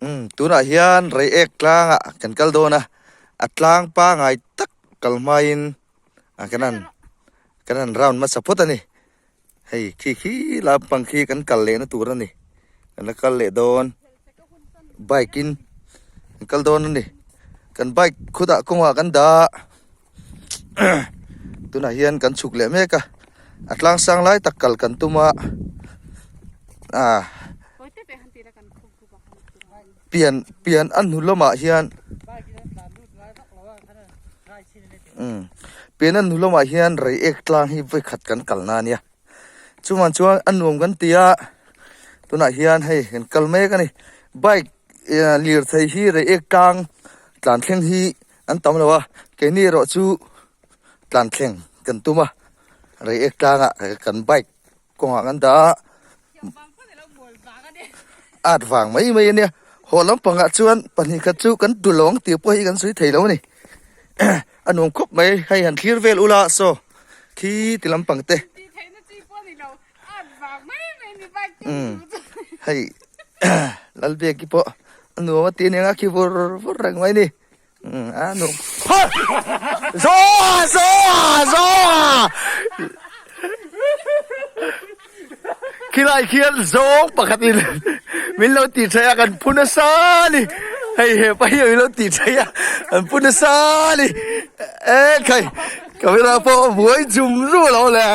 Umm tunah hian Reiek tlangah kan kal dawn a, a tlang pangai tak kal hmain ah kan han kan han round hmasa phawt a ni. Hei khi khi lampang khi kan kal lehna tur a ni, kan la kal leh dawn bike in kan kal dawn a ni. Kan bike khutah kawngah kan dah tunah hian kan chhuk leh mek a, a tlang sang lai tak kal kan tum a ah. Pian pian a hnu lamah hian umm pian a hnu lamah hian reiek tlang hi vawi khat kan kalna a nia chuvang chuan a nuam kan ti a tunah hian hei kan kal mek a ni bike lirthei hi reiek tlang tlan thleng hi an tam lo a keini erawh chu tlan thleng kan tum a reiek tlangah kan bike kawngah kan dah a. At vang mai mai a nia haw lampangah chuan pahnih khat chu kan tu lo ang tih pawh hi kan sawi thei lo a ni a nuam khawp mai hei han thlir vel ula saw khi ti lampang te umm hei Lalbiaki pawh a nuam a tih a nia khi vur vur reng mai a ni. Ano? Ha! Zoa! Zoa! Zoa! Khilai khian zawng pakhat in min lo ti thaih a kan phu nasa a ni. Hei he pa hi min lo ti thaih a kan phu nasa a ni. E khai camera pawh a buai zum zum a lo le.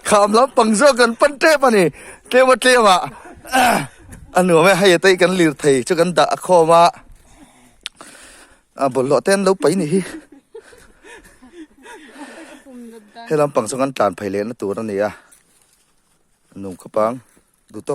Kham lampang zawk kan pan tep a ni. Tlem a tlem ah. A nuam e, hei a tei kan lir thei chu kan dah a khawm a, a bawlhhlawh te an lo paih ni hi. He lampang chu kan tlan phei leh na tur a ni a, a nuam khawp ang.